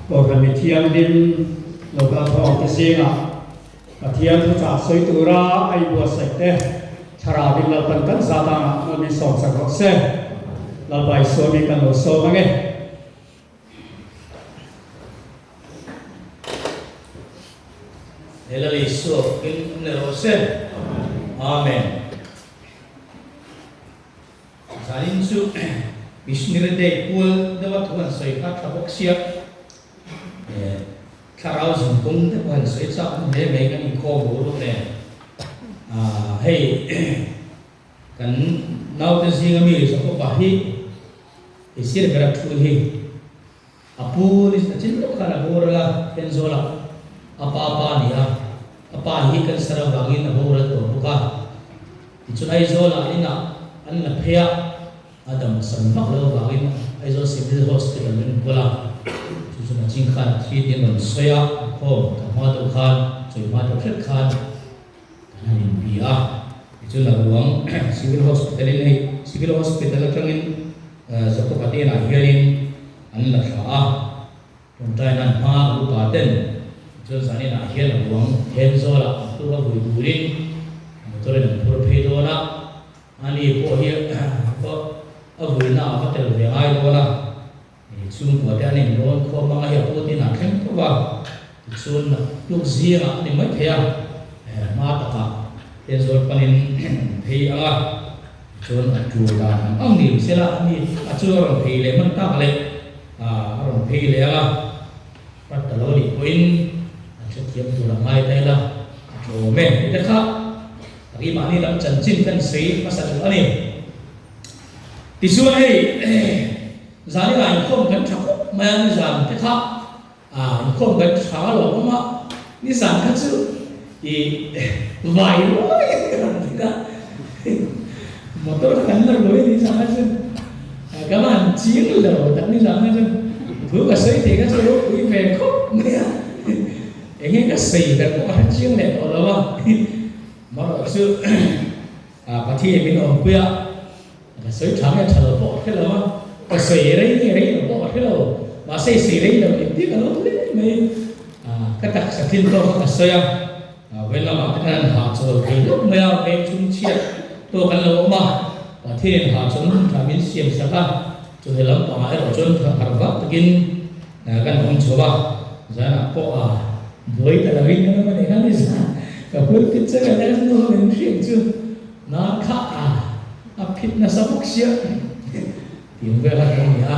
Kohhran mi thianghlim lo kal khawm te zingah Pathian thuchah sawi tura a inbuatsaih te Thlarauin Lalpan kan zat angah hmun min sawmsak rawh se. Lalpa Isua mi kan lo sawm ange. He Lal Isua in ni rawh se. Amen. Zanin chu Missionary Day pual deuha thu han sawi kha tha bawk sia. Thlarau zungkung te pawh han sawi chak awm hle mai kan inkhawm ru ruk nen. Hei kan naute zinga mi Jacob-a hi i sir bera thu hi a pu ni a chin lawk khan a boral a, Thenzawl-ah a pa pa a ni a, a pa hi cancer avangin a boral tawh bawk a. Tichuan Aizawl-ah inah an la phei a, a dam sam vak lo avangin Aizawl Civil Hospital min kawl a, chu chuan a ching khan a thi tiin rawn sawi a, khawm ka hma deuh khan, chawi hma deuh hret khan kan han inbi a. Tichuan a ruang Civil Hospital-in hei Civil Hospital atangin Jacob-a hnenah hianin an la thla a, tawngtai nan hma upa ten tichuan zaninah hian a ruang Thenzawl-ah an tuk a vui turin motor-in an phur phei dawn a. Ani pawh hi a vuina a va tel ve ngai dawn a, chhungkua te an inrawn khawm anga hi a pu tin ah thleng tawp a, tichuan naktuk zingah a ni mai thei a, hma takah Thenzawl panin an phei ang a, tichuan a tul dan ang ang ni sela ani a chu a rawn phei leh hman tak leh a rawn phei leh ang a, hrat ta lo nih pawhin an hrethiam tur a ngai ta ila a tlawm e tih te kha. Ri mahni lam chanchin kan sawi hmasa duh a ni. Tichuan hei zan inah inkhawm kan tha khawp mai a, nizan te kha inkhawm kan tha lo awm a, nizan kha chu i vai ruai kan ti kha motor kha kan la ruai a ni nizan kha chu ka van ching lo tak nizan kha chu thu ka sawi thei kha chu ropui ve khawp mai a. Enge ka sawi ber pawh a hre chiang leh tawh lo a, marawh chu Pathian min awmpui a, ka sawi tha nge tha lo pawh a hre lo a, ka sawi rei nge rei lo pawh a hre lo, mahse i sawi rei lo engtin ka lo hle mai, ka taksa thil tawk kha ka sawi a, vawiin lamah te khan an hahchawl thei lawk mai a, veng chhung chhiat tawk an lo awm a, Pathian hahchawl hun tha min siam sak a, chawhnu lampangah erawh chuan harh vak takin Kan awm chho a, zanah pawh a buai ta lo in kan awm a nih kha ni zan ka pulpit che ka leng hnu min hriat chu nan kha a a phit nasa bawk sia tiang vel a kan ni a,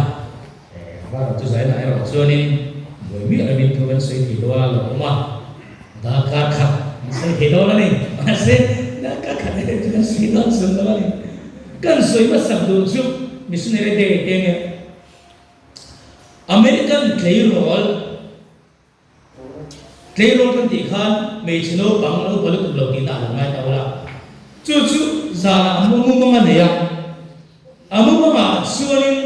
var chu zainah erawh chuanin buai miah lovin thu kan sawi thei dawn a lo awm a, darkar khat kan sawi thei dawn a ni mahse darkar khat erawh chu kan sawi dawn chhun lo a ni, kan sawi hmasak duh chu missionary day te nia. American tleirawl, tleirawl kan tih khan hmeichhe naupang lo upa lutuk lo tihna a lo ngai ta ula. Chu chu zanah a mumang a nei a, a mumangah chuanin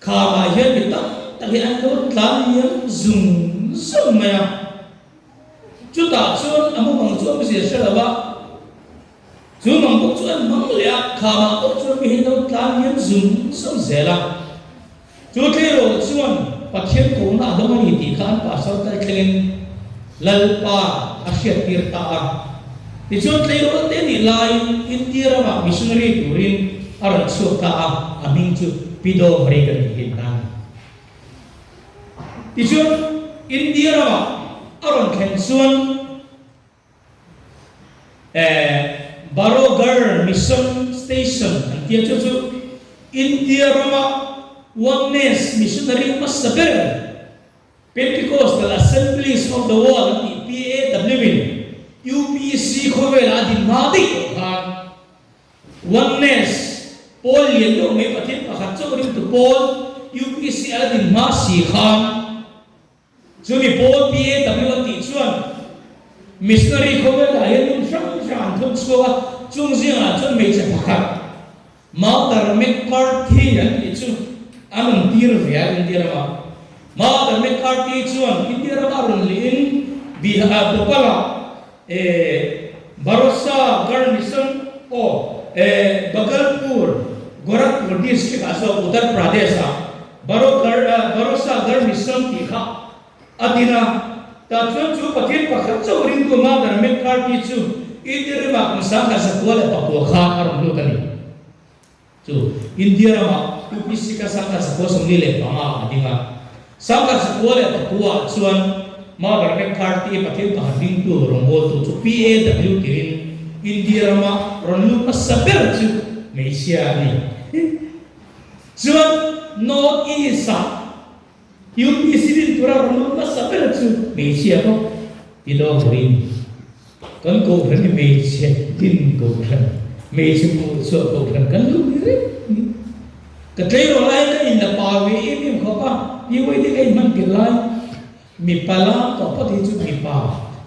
khamah hian mi tam tak hi an lo tlan liam zung zung mai a. Chutah chuan a mumang chu awmzia hre lo a. Chu mang bawk chu an hmang leh a, khamah pawh chuan mi hi no tlan hian zung zung zel a. Chu tleirawl chuan Pathian kohna a dawng a ni tih kha an pastor kal thlengin Lalpa a hriattir ta a. Tichuan tleirawl te nih laiin India ramah missionary turin a rawn chhuak ta a, a hming chu Pido Reagan tiin ta a ni. Tichuan India ramah a rawn thlen chuan, Barogarh Mission Station an tia chu chu India rama Oneness Missionary hmasa ber Pentecostal Assemblies of the World an tih PAW in UPC khawvela a din hma daih tawh khan Oneness pawl lian deuh mai Pathian pakhat chauh ringtu pawl UPC a la din hma si khan Chumi pawl PAW an tih chuan missionary khawvelah hian hmun hrang hrang an thawk chhuak a, chung zingah chuan hmeichhe pakhat Mother McCarthy an tih chu an rawn tir ve a India ramah. Mother McCarthy chuan India ramah rawn lihin Bihar Bhopal-ah Barosa Garnison aw Bhagalpur, Gorakhpur district-ah zawk Uttar Pradesh-ah Barosa Garnison tih kha. A din a, tah chuan chu Pathian pakhat chauh ringtu Mother McCarthy chu India rama kum 1909 khan a rawn lut a ni. Chu India ramah UPC kha 1945 ah a ding a, 1909 ah chuan Mother McCarthy Pathian pakhat ringtu rawngbawltu chu PAW tirin India rama rawn lut hmasa ber chu hmeichhia a ni. Chuan North East ah UPC rin tura rawn lut hmasa ber chu hmeichhia bawk ti dawn turin kan kohhran hi hmeichhe din kohhran, hmeichhe hmuh chhuah kohhran kan lut ni reng ni. Ka tleirawl lai ka in la pa ve em em khawp a, PYD ka inhman tirh lai mipa lam tawh phawt hi chu mipa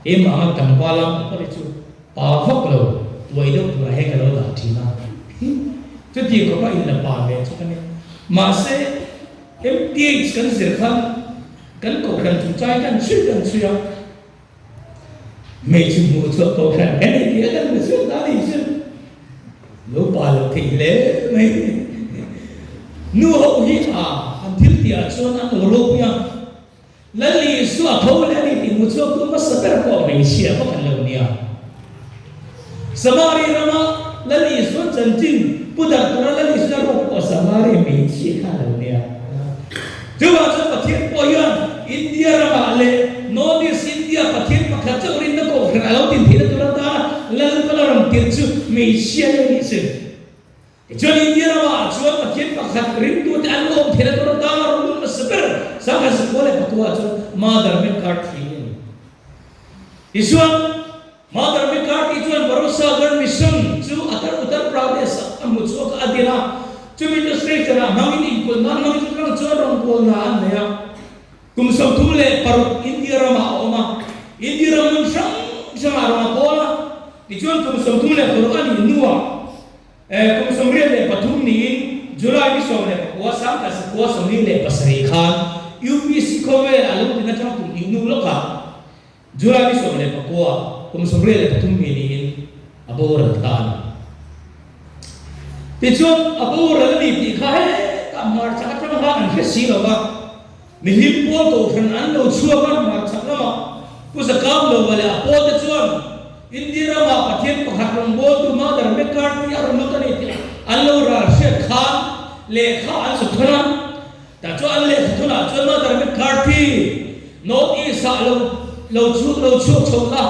keimah anga tlangval lam tawh phawt hi chu pa vak lo tuai deuh turah hian ka lo dah thin a, chuti khawpa in la pa ve chu ka ni. Mahse. MTH kan zir khan kan kohhran chungchai kan chhui kan chhui a, hmeichhe hmuh chhuah kohhran kan nei tih a kan hmu chhuak ta a nih chu. Lo pa lo thei hle mai. Nu ho hi a an thil tih ah chuan an lo ropui a, Lal Isua tho leh a ni tih hmu chhuak tu hmasa ber pawh hmeichhia bawk an lo nia. Samari rama Lal Isua chanchin pu darh tura Lal Isua ruak pawh Samari hmeichhia kha a lo nia. Chuvang chuan Pathian pawh hian India ramah leh North East India Pathian pakhat chauh rinna kohhran a lo tin theihna tur atana Lal pala rawn tirh chu hmeichhia leh nih chu. Tichuan India ramah chuan Pathian pakhat ringtute an awm theihna tur atana rawn lut hmasa ber 1909 ah chuan Mother McCarthy a ni. Tichuan Mother McCarthy chuan Barossa Girl Mission chu Uttar Uttar Pradesh ah a hmu chhuak a, a din a. Chumi chu station ah hmangin inkulh nan hmangin chutang chuan rawngbawlna an nei a. Kum 36 India ramah a awm a, India ram hmun hrang hrangah rawn a kawl a. Tichuan kum 36 a nih hnuah, Kum 83 niin July ni 19 1947 khan UPC khawvel a lo din atang kum hnih hnu lawkah July ni 19 kum 83 mi niin a boral ta a ni. Tichuan a boral a ni tih kha hetah hmarchhak atang khan an hre si lo va, mihlim pawl kohhran an lo chhuak a, hmarchhak lamah Pu Zakam Lova leh a pawlte chuan India ramah Pathian pakhat rawngbawltu Mother McCarthy a rawn lut a ni tih an lo ral hriat khan lehkha an su thun a. Tah chuan an lehkha thunah chuan Mother McCarthy North East-ah lo lo chhuak lo chhuak chho la,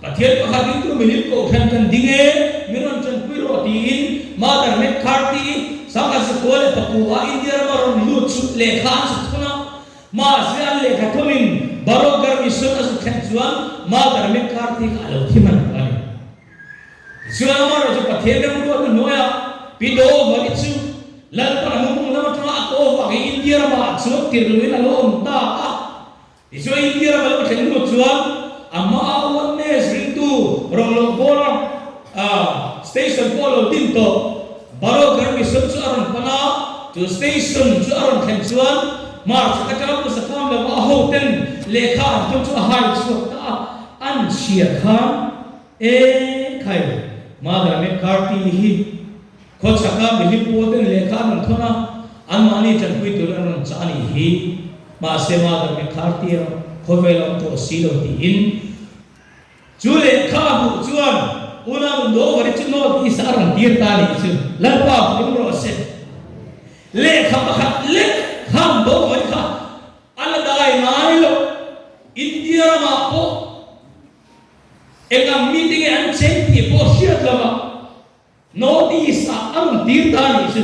Pathian pakhat dingtu milim kohhran kan ding e, min rawn tanpui rawh tiin Mother McCarthy 1909-ah India rama rawn lut chu lehkha an su thun a. Mahse an lehkha thawmin Barogar Mission a zu thlen chuan Mother McCarthy kha a lo thi hman tawh a ni. Tichuan amaherawh chu Pathian remruatna hnuaiah Pi Dover-i chu Lalpan a mumung lam atanga a ko avangin India ramah chuan tirhluin a lo awm ta a. Tichuan India ram a lo thlen hnu chuan amah Oneness ringtu rawn bawla station pawh a lo din tawh. Barogar Mission chu a rawn pan a, chu station chu a rawn thlen chuan March atanga Pu Sakham lova a hoten lehkha an thawn chu a hai chhuak ta a, an chhiar khan e khai Mother McCarthy hi khawchhaka mihlim pawlten lehkha an rawn thawn a, anmahni tanpui tur an rawn chah a nih hi, mahse Mother McCarthy a khawvel a awm tawh si lo tiin Chu lehkha a hmuh chuan unau Dover-i chu North East a rawn tir ta a nih chu. Lalpa vun rawh se. Lehkha pakhat lek khan Dover-i kha a la dai ngai lo. India ramah pawh eng ang mite nge an cheng tih pawh hriat lovah North East ah a rawn tir ta a nih chu.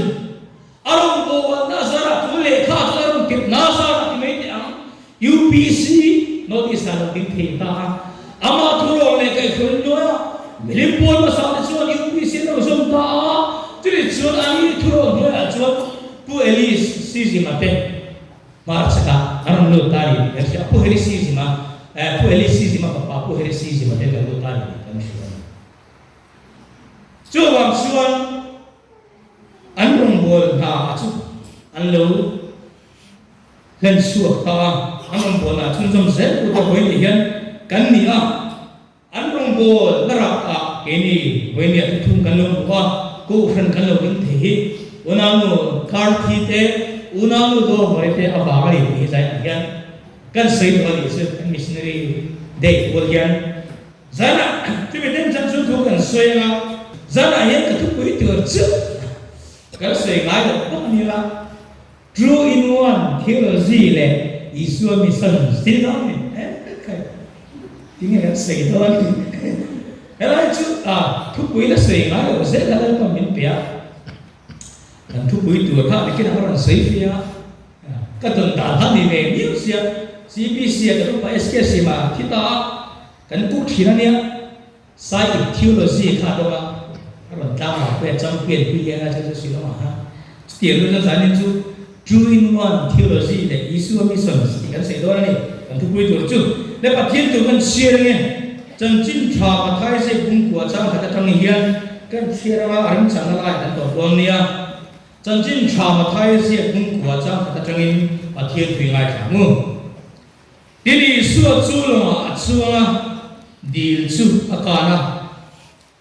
A rawn bawlna zarah chu lehkha chu a rawn tirhna zarah ti mai teh ang. UPC North East ah lo ding thei ta a. Amah thurawn leh kaihhruain nuaia milim pawl hmasa te chuan UPC an lo zawm ta a. Chumi chuan ani thurawn hnuaiah chuan Pu Elis Sizima te hmarchhakah a rawn lut ta a ni tih kan hria. Pu Heri Sizima, Pu Elis Sizima fapa Pu Heri Sizima te an lo lut ta a ni tih kan hria a ni. Chuvang chuan an rawngbâwl hna chu an lo hlen chhuak ta a, an rawngbâwl hna chhunzawm zel tute hawi ni hian kan ni a, an rawngbâwl na rahah keini hawi nia thuthum kan lo hmu a, kohhran kan lo ding thei hi unaunu Karthi te, unaunu Dawhawri te avang a ni tih hi zaiah hian. Kan sawi tawh a nih chu kan missionary day pual hian zanah chumi den chan chu thu kan sawi anga zanah hian ka thupui tur chu kan sawi ngai loh bawk a ni la. True in one theology leh Isua mission thil dang ni eh khai tinge kan sawi dawn ni helai chu a thupui la sawi ngai loh zel a Lalpa min pe a kan thupui tur kha nikin a rawn sawi fia ka dawn dan kha ni ve miau sia CBC a kan upa SKC mah thi ta a kan kuk thin a nia. Sai ip theology kha dawng a, a rawn tlang ah pawh hian champion pui hian a chu chu Shillong ah khan chutiang chu chuan zanin chu two in one theology leh Isua missions tih kan sawi dawn a ni kan thupui tur chu. Le Pathian tur kan chhiar ange chanchin tha Pathai zep bungkua chang khat atang hian kan chhiar anga a remchangna lai kan tawp dawn nia. Chanchin tha Mathai ziak bungkua chang khat atangin Pathian thui ngaithla ngu. Tin, Isua chu lawngah a chuang a, dil chu a kan a,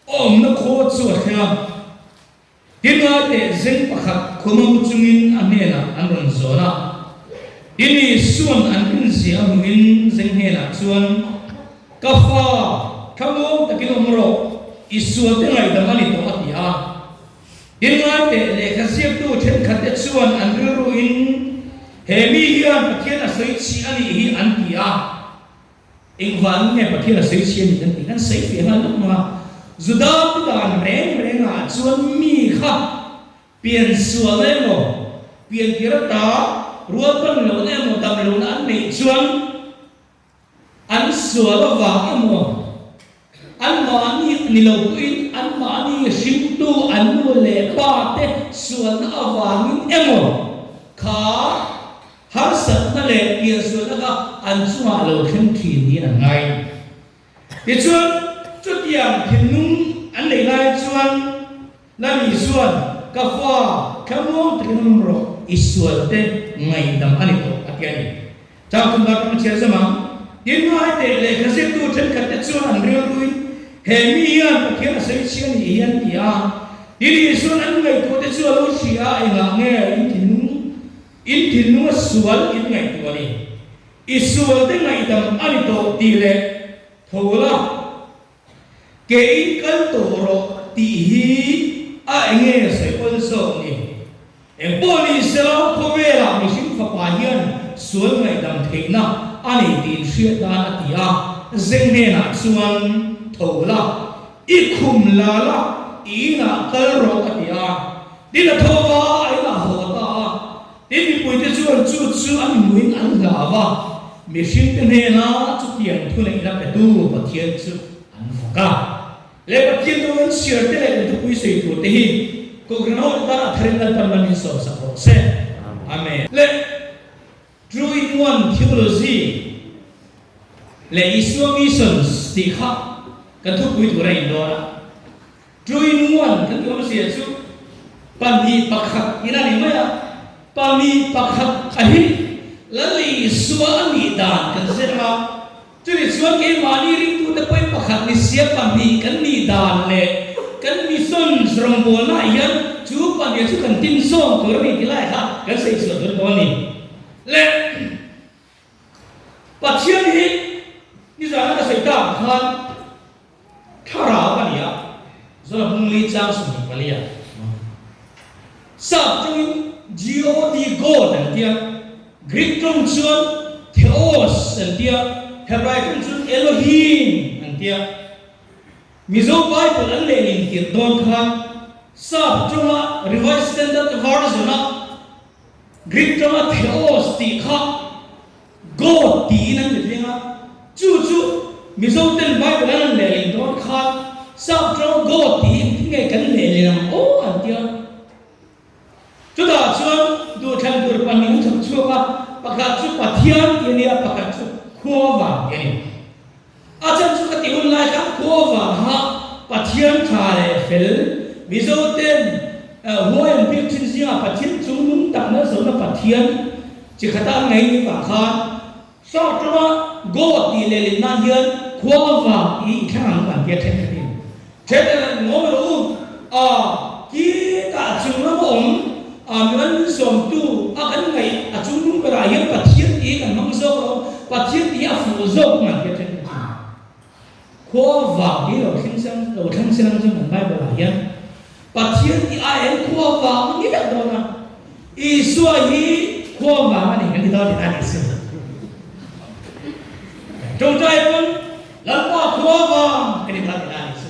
awmna khaw chu a thleng a. Tin, ngaiteh zeng pakhat khuma mu chungin a hnenah an rawn zawn a. Tin, Isua'n an rinzia a hmuhin zeng hnenah chuan, Ka fa, thlamuang takin awm rawh, Isua te ngaihdam a ni tawh a ti a. Tin ngaiteh lehkha ziaktu thenkhatte chuan an rilruin he mi hian Pathian a sawi chhi a nih hi an ti a. Engvangin nge Pathian a sawi chhi a nih kan tih? Kan sawi fiah nghal lutuk a. Juda te dan reng rengah chuan mi kha pian sualna emaw, pian tir ata rual pan lohna emaw, dam lohna an neih chuan, An sual avang emaw, anmahni ni lo pawhin anmahni hringtu an nu leh pa te sualna avangin emaw kha harsatna leh piansualna kha an chungah lo thleng thin niin an ngai. Tichuan, chutiang thinlung an neih lai chuan Lali chuan, Ka fa, thlamuang takin awm rawh, i sualte ngaihdam a ni tawh, a ti a ni. Changthum dar pawh chhiar zam ang. Tin, ngaiteh lehkha ziaktu thenkhatte chuan an rilruin, He mi hian Pathian a sawi chhi a nih hi an ti a. Tin, Isua'n an ngaihtuahte chu a lo hria a, engah nge in thinlung in thinlunga sual in ngaihtuah a ni? I sualte ngaihdam a ni tawh tih leh tho la. Ke in kal tawh rawh tih hi a enge sawi awl zawk ni? Eng pawh ni sela khawvelah mihring fapa hian sual ngaihdam theihna a nei tih in hriat nan a ti a, zeng hnenah chuan tho la, i khum la la, i inah kal rawh a ti a. Tin a tho va, a inah haw ta a. Tin mipuite chuan chu chu an hmuhin an hlau a, mihringte hnena chutiang thuneihna petu Pathian chu an fak a. Le Pathian tu an chhiar te leh an thupui sawi tur te hi Kohhran ho te tan a tharin Lalpan man in sawmsak rawh se. Amen. Le True in One Theology leh Isua Missions tih kha kan thupui tur a indawn a. True in one kan tih awmzia chu 2 1 in a ni mai a, 2 1 a hi Lal Isua a nih dan kan zir a, chumi chuan keimahni ringtute pawhin pakhat ni sia pahnih kan nih dan leh kan missions rawngbawlnaah hian chu pahnih chu kan tin zawm tur a ni tih lai kha kan sawi chhuah tur dawn a ni. Le Pathian hi nizana ka sawi tak ang khan Thlarau a ni a, Zona Bungli chang 24 a. Sap tawngin God, God an tia, Greek tawng chuan Theos an tia, Hebrai tawng chuan Elohim an tia. Mizo Bible an lehlin tirh dawn khan Sap tawnga Revised Standard Version-a Greek tawnga Theos tih kha God tiin an mitling a, chu chu Mizo ten Bible an han lehlin dawn khan Sap tawng God tih hi engtin nge kan lehlin ang aw an ti a. Chutah chuan duhthlan tur pahnih an chhawp chhuak a, pakhat chu Pathian tih a ni a, pakhat chu Khuavang tih a ni. A chan chu ka tih hun lai khan Khuavang ha Pathian tha leh fel Mizo ten huai an biak thin zingah Pathian chung nung tak malsawmna Pathian chi khata an ngaih ni vang khan Sap tawng a God tih leh lin nan hian Khuavang tih i thlang ang an tia thenkhatin Then an ngawm rawh u, a kitah chung lam a awm, a mi an min sawmtu a kan ngaih a chung lung berah hian Pathian tih kan hmang zawk lo. Pathian tih hi a fuh zawk ngan tia then ka thin. Khua vang hi lo thleng se lo thleng se lang chuan kan Bible ah hian Pathian tih ai hian khua vang a ni vek dawn a, Isua hi khua vang a ni kan ti dawn tih a ni si. Tawngtai pawn Lalpa khua vang kan ti dawn tih a ni si.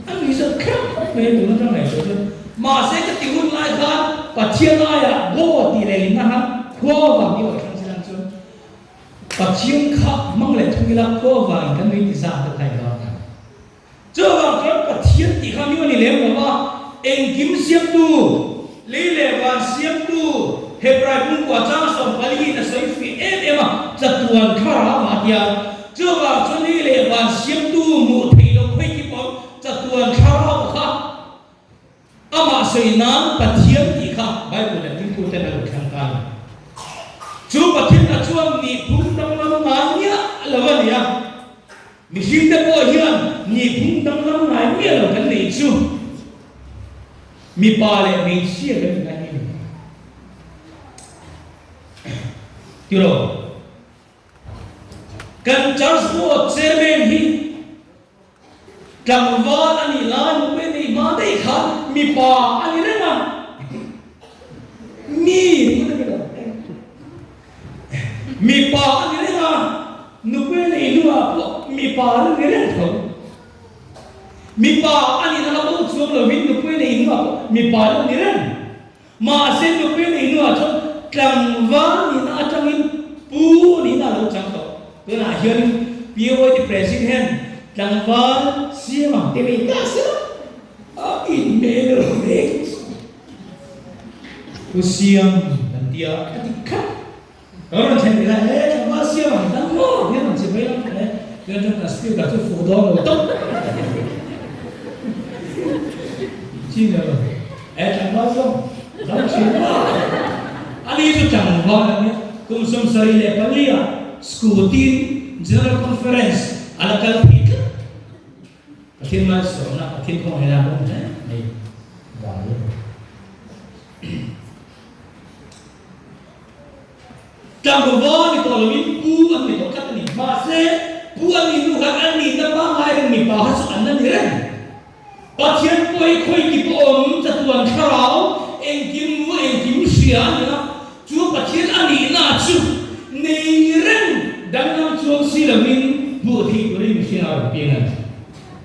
A ni zawk kher khawp mai a tun atang ngaihtuah chuan. Mahse ka ti hun lai khan Pathian aiah God tih leh inna khan khua vang hi lo thleng se lang chuan Pathian kha hmang leh thung ila khua vangin kan nui ti zat deuh kha in dawn kha. Chuvang chuan Pathian tih kha miu a ni lem lo va, engkim siamtu, lei leh van siamtu, Hebrai pumkua chang 40 in a sawi fiah em em a, chatuan thlarau a tia. Chuvang chuan lei leh van siamtu hmuh theih loh phei khi pawh chatuan thlarau kha Amah sawi nan Pathian tih kha Bible leh ringtuten a lo thleng ta a ni. Chu Pathianna chuan nihphung danglam ngai miah lo a ni a. Mihringte pawh hian nihphung danglam ngai miah lo kan neih chu mipa leh hmeichhia kan inah hi a ni. Tiraw? Kan Church Board Chairman hi Tlangval a nih lai nupui a nih hma daih khan mipa a ni reng a, mi ringawt a ni lo. Mipa a ni reng a, nupui a neih hnuah pawh mipa a la ni reng tho. Mipa a nihna kha bo chuang lovin nupui a neih hnuah pawh mipa a la ni reng. Mahse nupui a neih hnuah chuan tlangval nihna atangin pu nihna a lo chang tawh. Tunah hianin POT President tlangval siam ang te mai ta se la, a inhmel lo reng chu. Pu Siam kan ti a, a ti khat. Ka rawn thlen leh a, he tlangval siam ang tan maw hian rawn che mai ang he tunah chuan kan speaker chu fuh dawn lo tawp. Chin lo he tlangval zawng dam thin a, ani chu tlangval a nia kum 74 ah scooty in General Conference a la kal thei tlat. Pathian malsawmna Pathian khawngaihna a awm hle mai. Tlangva ni tawh loin pu an ni tawh tlat a ni. Mahse, pu an nih hnu khan an nihna pangngai reng mipa kha chu an la ni reng. Pathian pawh hi khawi ti pawh awm chatuan thlarau engkim mu engkim hria a ni a, chu Pathian a nihna chu nei reng danglam chuang si loin hmuh theih turin mihring a rawn piang a ni.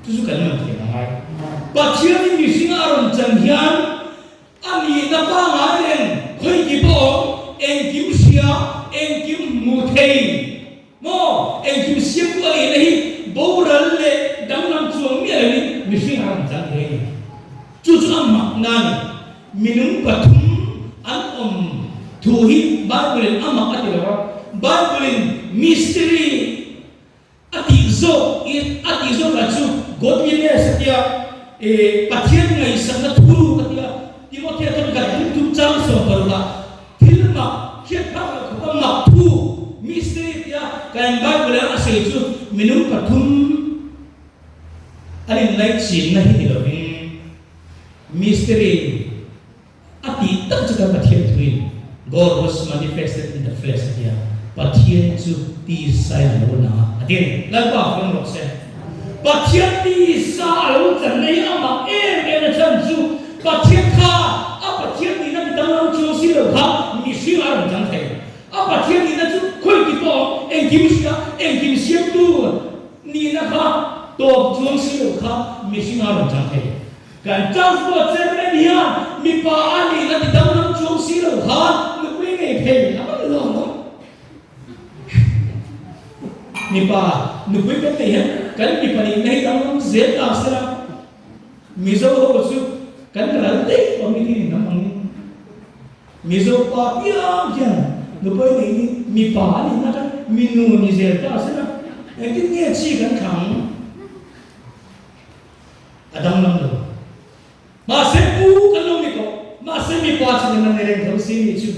Chu chu kan man thiam a ngai. Pathianin mihring a rawn chan hian A nihna pangngai reng khawi ki pawh awm, engkim hria, engkim hmu thei maw, engkim siamtu a nihna hi boral leh danglam chuang miah loin mihring a rawn chang thei a ni. Chu chu a makna a ni. Minung pathum an awm thu hi Bible-in a mak a ti lo a, Bible-in mystery A tih zawk i a tih zawk lah chu godliness a tia, e Pathian ngaihsakna thuruk a tia, Timothea chuan kan thil tum chang 16 ah thil mak hriat phak loh khawpa mak thu, mystery, tia kan Bible ah a sawi chu minung pathum an inlaichinna hi ni lovin mystery A tih tak chu kan Pathian thuin God was manifested in the flesh a ti a, Pathian chu tisa in a lo lang a, a ti a ni. Lalpa fawm rawh se. Pathian tisa a lo chan na hi a mak em em a chhan chu Pathian kha a Pathian nihna ti danglam chuang si lo kha mihring a rawn chang thei. A Pathian nihna chu khawi ti pawh awm, engkim hria, engkim siamtu nihna kha tawp chuang si lo kha mihring a rawn chang thei. Kan transport chairman hian mipa a nih a ti danglam chuang si lo khan nupui ngei thei a man lo maw? Mipa nupui kan nei hian kan mipa nihna hi danglam zel ta se la, Mizo ho chu kan ral daih tawh mi hi hnam angin Mizo pa piang hian nupui nei ni mipa a nihna kha minu ni zel ta se la, engtin nge chi kan thlang? A danglam lo. Mahse pu kan lo ni tawh. Mahse mipa chu kan la ni reng tho si nih chu.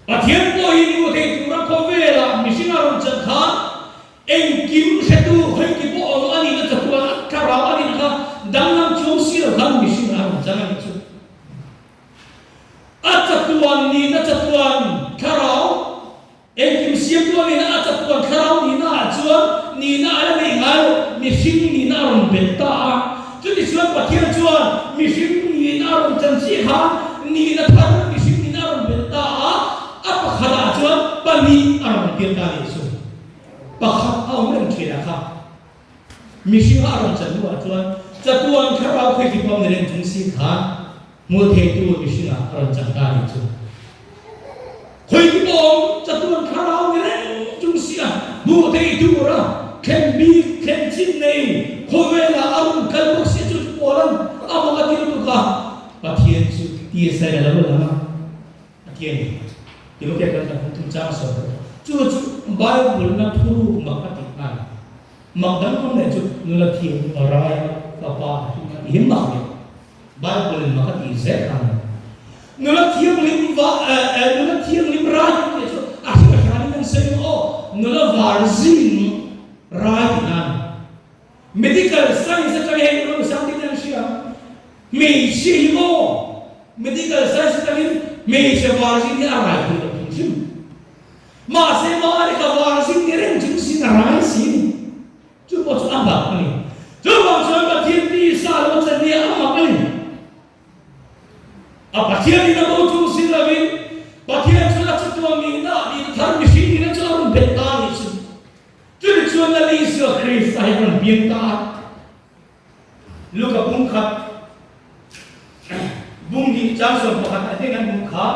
Pathian pawh hi nu thei tura khawvelah mihring a rawn chan khan engkim hretu hawi pawh awm a nihna chatuan a thlarau a nihna kha danglam chuang si lo khan mihring a rawn chan a nih chu. A chatuan nihna chatuan thlarau engkim siamtu a nihna a chatuan thlarau. rawn belh ta a. Chutichuan Pathian chuan mihring nihna a rawn chan chiah khan nihna thar mihring nihna a rawn belh ta a, a pakhatah chuan pahnih a rawn tir ta a nih chu. Pakhat a awm reng thin a kha. Mihringa a rawn chan hnuah chuan chatuan thlarau khawi pawh ni reng chung si khan hmuh theitu mihringah a rawn chan ta a nih chu. Khawi pawh awm chatuan thlarau ni reng chung si a hmuh theih tura thlen bik thlen chin nei khawvelah a rawn kal bawk si chu chu Paula'n a mawng a ti lutuk a, Pathian chu tisain a lo lang a. A ti a ni. Timothea kan kan thung chang sawi bawk. Chu chu Bible na thuruk mak a tih nghal. Mak danglam leh chu nula thiam rai fapa a hlim a tih hi mak leh Bible in mak a tih zel kha a ni. Nula thianghlim va nula thianghlim rai tih chu a hrim a hranin an sawi ang aw nula varzin rai tih na a ni. Medical science atang hian eng emaw something an hria ang. Hmeichhia hi maw medical science atangin hmeichhe varzin hi a rai thei lo hrim hrim. Mahse mari ka varzin ni reng chung sin a rai si ni. Chu pawh chu a mak a ni. Chuvang chuan Pathian tisa lo chan nia a mak a ni. A Pathian in a bo chung si lovin Pathian chuan a chatuan nihna nihna thar mihring nihna chu a rawn belh ta a nih chu. Chumi chuan Lal Isua Krista hi a rawn piang ta a. Luka bung khat bung hnih chang 11 ah hian an hmuh kha.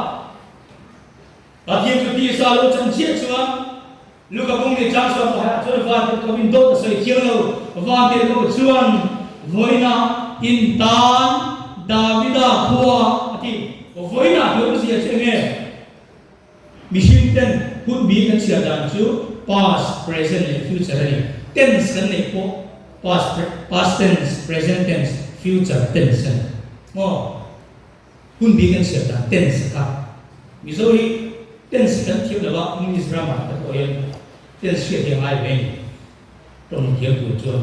Pathian chu tisa lo chan chiah chuan Luka bung hnih chang 11 ah chuan vantirhkoh in dawt a sawi thiang lo. Vantirhkoh chuan vawiinah in tan Davida khua a ti. Vawiinah tih awmzia chu enge? Mihring ten hun bi kan chhiar dan chu past, present leh future a ni. Tense kan neih pawh past, past tense, present tense, future tense a ni. Maw? Hun bi kan chhiar dan tense kha. Mizo hi tense kan thiam lo a, English grammar te pawh hian tense hriat hi a ngai ve a ni. Tawng thiam tur chuan.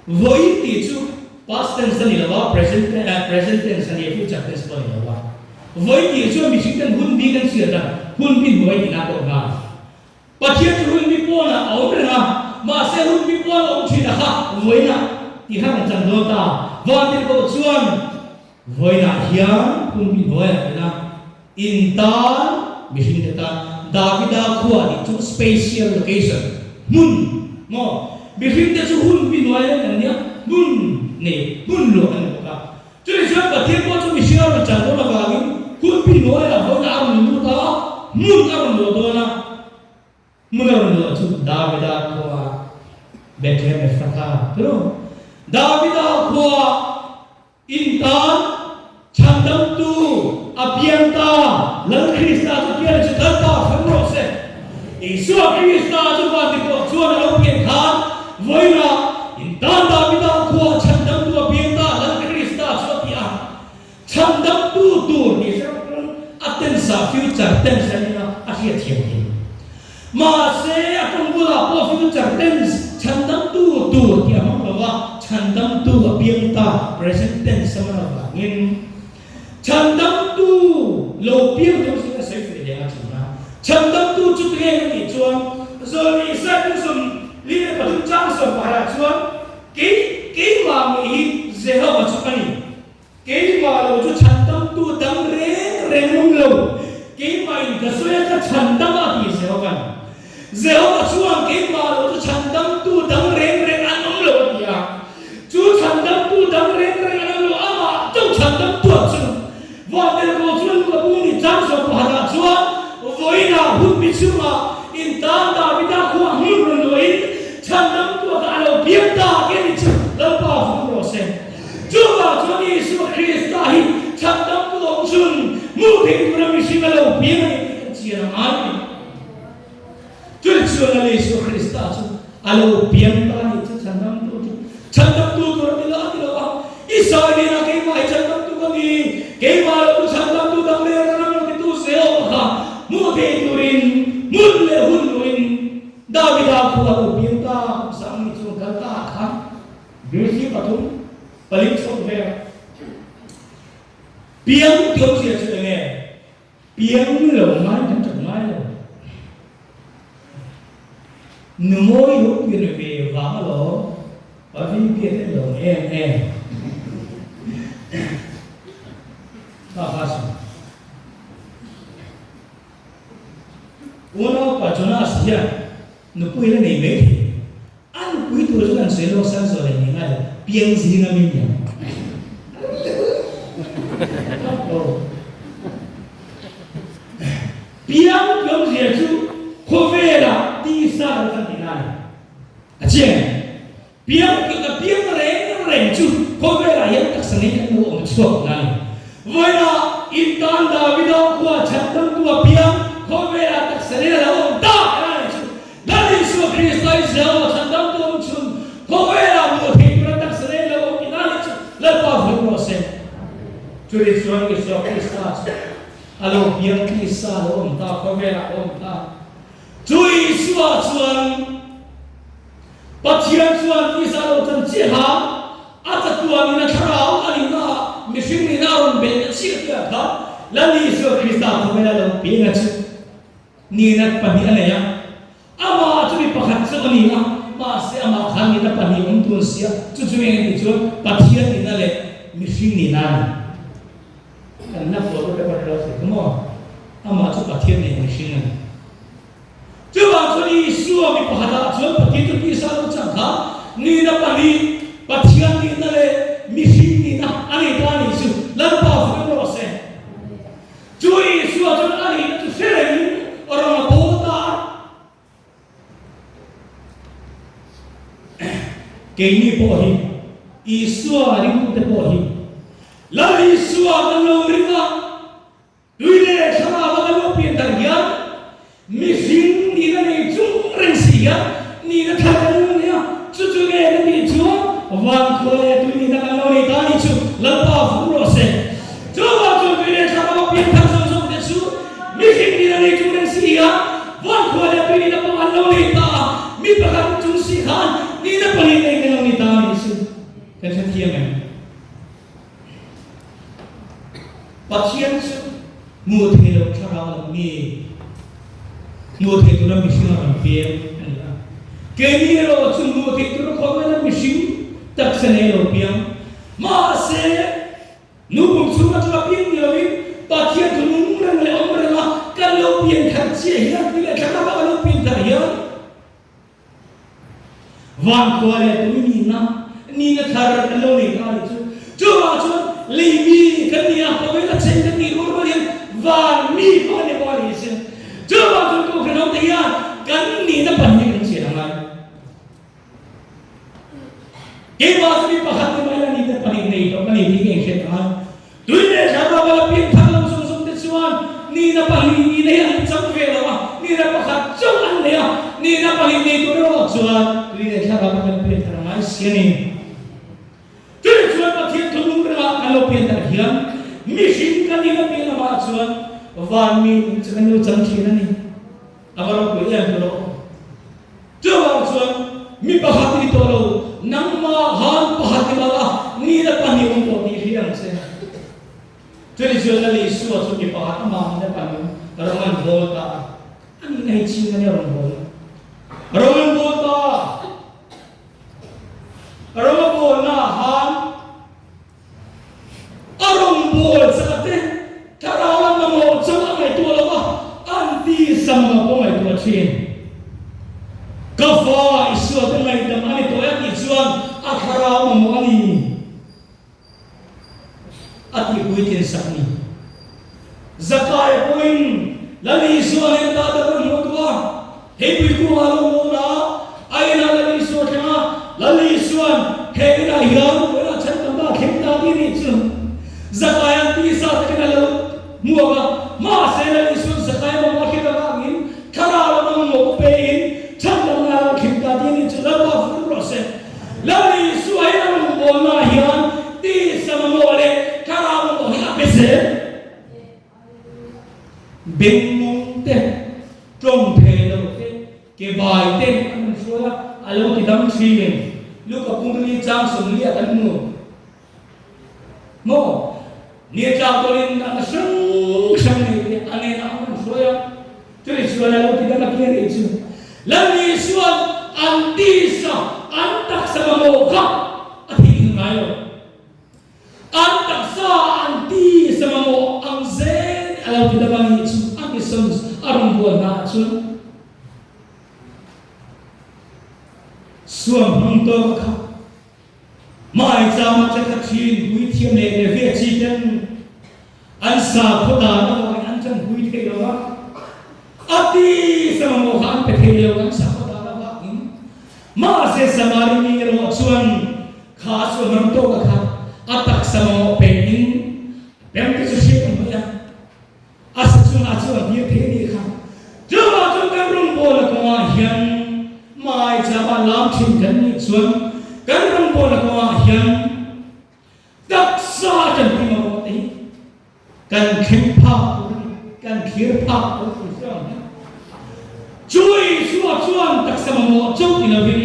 Vawiin tih chu past tense a ni lo a, present present tense a ni a, future tense pawh a ni lo a. Vawiin tih chuan mihring ten hun bi kan hriat a, hun bi hnuai tihna pawh nghal. Pathian chu hun bi pawnah a awm reng a, mahse hun bi pawn a awm thin a kha vawiinah tih kha kan chan dawn ta. Vantirhkoh chuan vawiinah hian hun bi hnuaiah tina in tan mihring te tan Davida khua tih chu spatial location, hmun, maw? Mihring te chu hun bi hnuai reng an nia, hmun nei, hmun luah an ni bawk a. Chutih chuan Pathian pawh chu mihring a rawn chan dawn avangin hun bi hnuaiah vawiin a rawn lut a, hmun a rawn luah dawn a. Hmun a rawn luah chu Davida khua Bethlehem Ephrathah, tiraw? Davida khua In tan chhandamtu a piang ta, Lal Krista chu pian chu Lalpa hrang rawh se. Isua Krista chu vantirhkoh chuan a lo pian khan vawiinah in tan Davida khua chhandamtu a piang ta, Lal Krista chu a ti a. Chhandamtu tur tih hrang hrang a tense ah future tense a nia a hriatthiam thei. Mahse, a tawng bulah pawh future tense, chhandamtu tur tih a hmang lo va, chhandamtu a piang ta, present tense a hman avangin chhandamtu lo piang tur chu a sawi feh leh a thin a. Chhandamtu chu tunge ka tih chuan Zawlni Isaiah 43 chang 10 chuan, Kei, keimah ngei hi Jehova chu ka ni. Keimah lo chu chhandamtu dang reng reng an awm lo. Keimahin ka sawi a, ka chhandam a ti Jehova'n. Jehova chuan keimah lo chu chhandamtu dang reng reng an awm lo a ti a. Chu chhandamtu dang reng reng an awm lo, amah chauh chhandamtu ah chu. Vandelkaw chuan Luka bung ni chang 11 ah chuan vawiinah hun bi chungah intan Davida khua hmun rawn luahin chhandamtu ah kha a lo piang ta tih a ni chu Lalpa fung rawh se. Chuvang chuan Isua Krista hi chhandamtu awm chhun hmuh theih tura mihring a lo piang a ni tih kan chian a ngai a ni. Chutih chuan Lal Isua Krista chu a lo piang ta a nih chu chhandamtu chu chhandamtu tur a ni lo a ti lo a, I sawi hnenah keimah hi chhandamtu ka ni, keimah lo chu chhandamtu dang leh ran ang lo titu Jehova kha hmuh theih turin hmun leh hun luin Davida khua a lo piang ta kum sang ni chuan kal ta ah khan Birthi pathum pali chhawk vel piang tih awmzia chu enge? Piang lo ngai kan ṭap ngai lo. Numawi lo pian ve vang alawm. A VP te lawm em em. Kha kha sawi. Unaupa Jonas hian nupui la nei mai thei. A nupui tur chu kan sawi lawk san zawh leh ni ngai lo, piang zing a mi niang. Piang tlawmzia chu khawvelah tisa lo kan ti na a ni. A chiang em? Piang ka piang reng reng chu khawvelah hian taksa ngei kan lo awm chhuak na a ni. Vawiinah intan Davida khua chhandamtu a piang khawvelah taksa ngei a lo awm ta a ni chu. Lal Isua Krista Israel chhandamtu awm chhun khawvelah hmuh theih tura taksa ngei lo awm tihna a ni chu Lalpa vun rawh se. Chutih chuan Isua Krista chu a lo piang tisa a lo awm ta khawvelah a awm ta. Chu Isua chuan Pathian chuan tisa lo chan chiaha a chatuan in a thlarau a nihna ah mihring nihna a rawn belh na chiah tih ah khan Lal Isua Krista khawvela lo piang a chu nihna pahnih a nei a, amah chu mi pakhat chu a ni a, mahse amah khan nihna pahnih awm tun sia, chu chu eng tih chuan Pathian nihna leh mihring nihna a ni. Kan la pawh te pawh lo thei ka maw? Amah chu Pathian nei mihring a ni. Chuvang chuan Isua mi pakhatah chuan Pathian chu tisa lo chang kha nihna pahnih, Pathian nihna leh mihring nihna a nei ta a nih chu Lalpa fak rawh se. Chu Isua chuan a nihna chu hre rengin rawng a bawl ta a. Keini pawh hi, Isua ringtute pawh hi, Lal Isua kan lo ring a, tui leh thlarau a kan lo pian dar hian mihring nihna nei chung reng si hian nihna thar kan lo nei a, chu chu nge kan tih chuan vankhua leh tui nihna kan lo nei ta a nih chu Lalpa fung rawh se. Chuvang chuan tui leh thlarau a pian thar zawng zawng te chu mihring nihna nei chung reng si hian vankhua leh tui nihna pawh an lo nei ta a, mi pakhat chung si khan nihna pahnih nei kan lo ni ta a nih chu kan hrethiam em? Pathian chu hmuh thei loh thlarau lam mi, hmuh thei tura mihring a rawn peng a ni a. Keini erawh chu hmuh thei tura khawvela mihring taksa nei lo piang. Mahse, nu pum chhung atanga piang ni loin Pathian thu nung reng leh awm renga kan lo pian thar chiah hian tui leh thlarau a kan lo pian thar hian, Vankhua leh tui nihna, nihna thar kan lo nei ta a nih chu. Chuvang chuan lei mi kan ni a, khawvel a cheng kan nih rual rual hian van mi pawh a ni pawh a ni sin. Chuvang chuan Kohhran ho te hian kan nihna pahnih kan chian a ngai. Keimah chu mi pakhat ni mai la nihna pahnih nei tawh ka ni tih ka inhriat a ngai. Tui leh thlarau a la pian thar lo zawng zawng te chuan nihna pahnih nihna hi an chang ve lo a, nihna pakhat chauh an nei a, nihna pahnih nei tur erawh chuan tui leh thlarau a kan pian thar ngai si a ni. Tui chuan Pathian thunung rengah kan lo pian thar hian mihring kan nihna pian lamah chuan van mi nih chu kan lo chang thin a ni. A va ropui em tawh lo. Chuvang chuan mi pakhat ni tawh lo, nangmah han pakhat ni mal a, nihna pahnih awm tawh tih hria ang che. Chutih chuan Lal Isua chu mi pakhat amah nihna pahnih rawng an bawl ta a, a nihna hi ching a nia rawn bawl. Rawng an bawl ta a, rawng a bawlna ah han A rawngbâwl chak te, thlarau lam mamawh chauh a ngaihtuah lo a, an tisa mamawh pawh ngaihtuah thin. Ka fa Isua te ngaihdam a ni tawh e a tih chuan a thlarau mamawh a ni a tih puitlin sak ni. Zakaia pawhin Lal Isua nen ta dang a hmuh duh a, hei pui kungah lo mawn a, a inah Lal Isua thleng a, Lal Isua'n he inah hian vawiinah chhan tam ta thleng ta tih nih chu Zakaia'n tisa takin a lo hmuak a, mahse Lal Isua'n Zakaia mamawh a hriat avangin thlarau lama mamawh pein chhan tam na lo thleng ta tih nih chu Lalpa fur rawh se. Lal Isua hi a rawngbawlnaah hian tisa mamawh leh thlarau mamawh hi a pe zel. Bengmawng te, tawng thei lo te, ke bai te an rawn hruai a, a lo ti dam thin. Luka pumli chang 40 ah kan hmu. Maw? Nitlak tawlin a hrang hrang nei te a nenah an rawn hruai a. Chutih chuan a lo ti dam a tia nih chu. Lal Isua'n an tisa, an taksa mamawh. mamawh kha a theihnghilh ngai lo. An taksa an ti sa mamawh ang zel a lo ti dam a nih chu a mission a rawn bual hna ah chuan suam hmang tawk a kha Maichama che kha thin puithiam leh Levia chi ten an sakhaw dan avangin an chanpui thei lo va, a ti sa mamawh kha an pe thei lo an sakhaw dan avangin. Mahse Samari mi erawh chuan kha a sual ram tawka kha a taksa mamawh pein a pemte chu hriat a hmai a, a sa chungah chuan dir thei a nih kha. Chuvang chuan kan rawngbawlna kawngah hian maichama lam thin kan nih chuan kan rawngbawlna kawngah hian Taksa tanpui mamawh te hi kan thleng phak tur a ni, kan thlir phak tur a ni hria ang hian. Chu Isua chuan taksa mamawh chauh ni lovin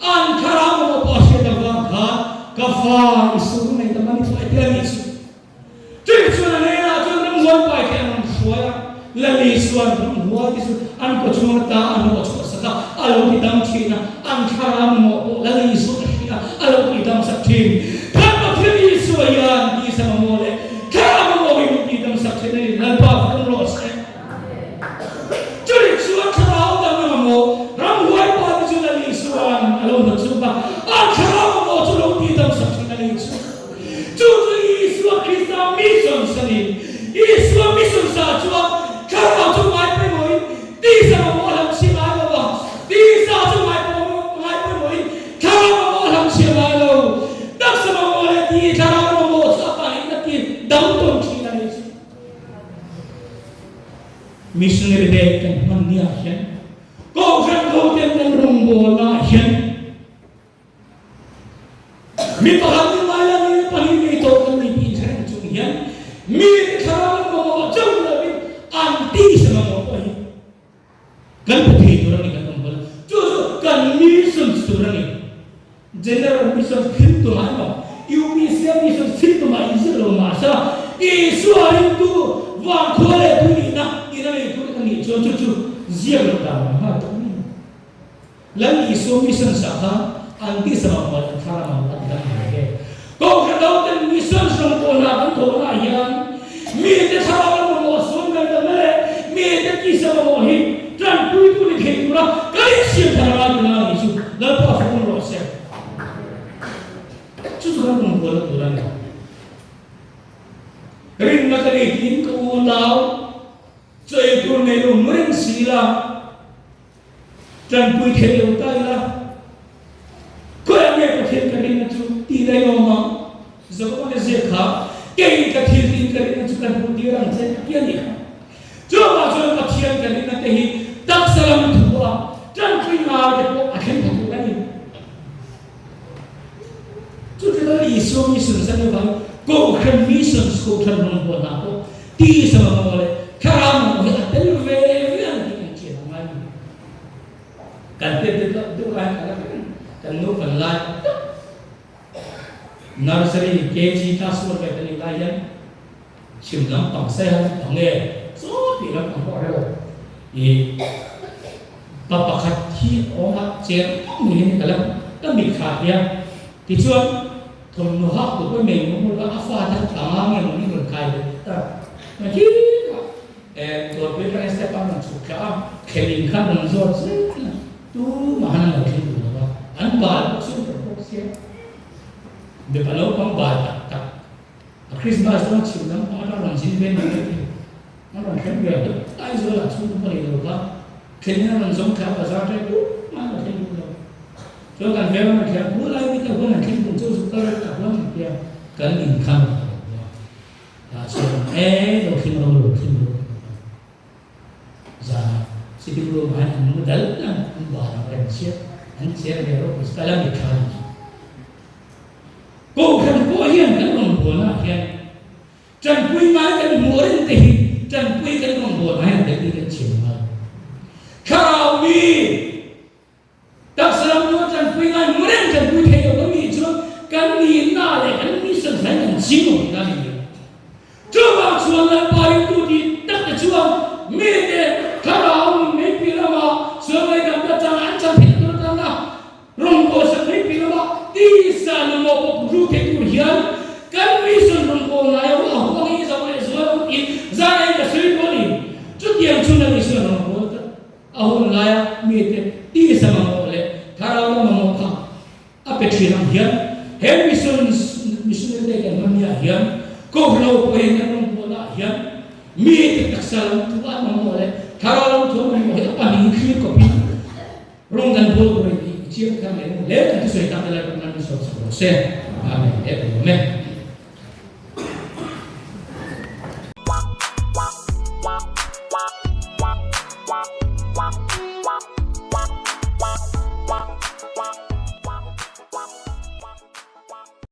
an thlarau mamawh pawh a hriat avang khan ka fa i sur nei ta mani chu a ti a nih chu. Chumi chuan a hnenah chuan ramhuai pai te an rawn hruai a, Lali chuan ramhuai te chu an kawchhung ata a hnawh chhuah sak a, a lo ti dam thin a, an thlarau mamawh pawh Lali Isua a hria a, a lo ti dam sak thin. Kan Pathian Isua hian tisa mamawh leh thlarau mamawh hi min ti dam sak thin a ni, Lalpa fawm rawh se. Chumi chuan thlarau dang a mamawh ramhuai pa te chu Lali Isua'n a lo hnawt chhuak a, an thlarau mamawh chu lo ti dam sak thin a ni chu. Chu chu Isua Krista mission sa ni. Isua mission sa chuan thlarau chu ngai pawimawhin tisa mamawh a lam chhia ngai lo a, tisa chu ngai pawimawhin thlarau mamawh a lam chhia ngai lo. Taksa mamawh leh ti thlarau mamawh chu a pahnih na ti dang tawn thin a ni chu. Missionary day kan hman niah hian Kohhran hoten kan rawngbawlnaah hian Mi pakhat ni ngai la ni pahnih nei tawh kan ni tih inhre reng chung hian mite thlarau an mamawh chauh lovin an tisa mamawh pawh hi kan pe thei tur a ni kan awm bawlh a. Chu chu kan missions tur a ni. General missions thil tumah emaw UPC missions thil tumah inzir lo mahse Isua ringtu vangkhua leh tui nihna ina nei tur ka nih chuan chu chu ziak loh dan ang nghal tawh mai a ni. Lal Isua mission sa kha an ti sa mang an thlar a mang an dang ve ve. Kohhran ho ten mission hrang pawh hna kan thawh na ah hian mi te thlarau an mamawh sual ngai ta mele mi te tisa mamawh hi tanpui tu ni thei tura kan insiam thar a ngai tuna a nih chu Lalpa fawm rawh se. Chu chu kan rawn buaina tur a ni. Rinna ka nei tiin ka unau chaw ei tur nei lo mu reng si la. Tanpui thei lo ta ila, khawiah nge Pathian ka rinna chu tih daih awm ang? Jakoba le ziak kha, Kei ka thil tiin ka rinna chu kan hmuh tir ang che ti a nih kha. Chuvang chuan Pathian ka rinna te hi taksa lam thu a tanpui ngai te pawh a thleng pha tur a ni. Chuti lai Isua mission zan avangin Kohhran missions Kohhran rawngbawlna hna pawh tisa mamawh leh thlarau mamawh hi a tel ve ve ang tih kan chian a ngai a ni. Kan tet deuh deuh lai kha la reng kan naupan lai tak nursery KG class one vel kan nih lai hian chhim lampang saiha lampang nge chaw tih lampang pawh a relo ih Pa pakhat hi a awm a, cher tak mai hian ka la ka mit thla hian tichuan thawmhnaw hak tur pawh nei maw maw a fa te panga nge maw ni rawn kai ve ta a hi eh dawrpui atangin step a rawn chhuk thla a thlen in khan rawn zawt zel a tumah han an lo thleng duh lo va an bal bawk super bawk sia mipa naupang bal tak tak a Christmas dawn chhim lampang atang rawn zin ve ni mai thei a rawn thleng ve a Aizawl ah chhung pawh nei lo va. Thlen hian an zawng thla bazar ṭai duh mai a thleng duh lo. Chuan kan veng an thlen a, lai mi te huan an thleng tum chu zuk kal reng tak huan an tia kan inkham a lo a. Tah chuan e lo thleng ro lo thleng ro kan ti. Zanah sitting room ah hian an mu dal dal an ban ang reng chiah an cher ve rawh ka la mit thla ni. Kohhran pawh hian kan rawn bualnaah hian Tanpui ngai kan hmuh reng te hi tanpui kan rawngbawlna hian tel tih kan chhiar ngai. Thlarau mi taksa lam tura tanpui ngai hmu reng tanpui thei lo kan nih chuan kan nihna leh kan mission thleng kan chim lo tihna a ni mai. Chuvang chuan Lalpa ringtu tih tak te chuan mite thlarau nun mai piah lamah sual ngaihdamna chang an chan theih tur atana rawngbawlsak mai piah lamah. Kohhran pawhin an rawngbawlnaah hian mite taksa lam thu an mamawh leh thlarau lam thu an mamawh hi a pahnih thlir kawpin rawng kan bawl tur a ni tih i chiang thar leh hle kan thusawi tak te lai pawh nan min sawm sak rawh se. Amen. He ka lawm e.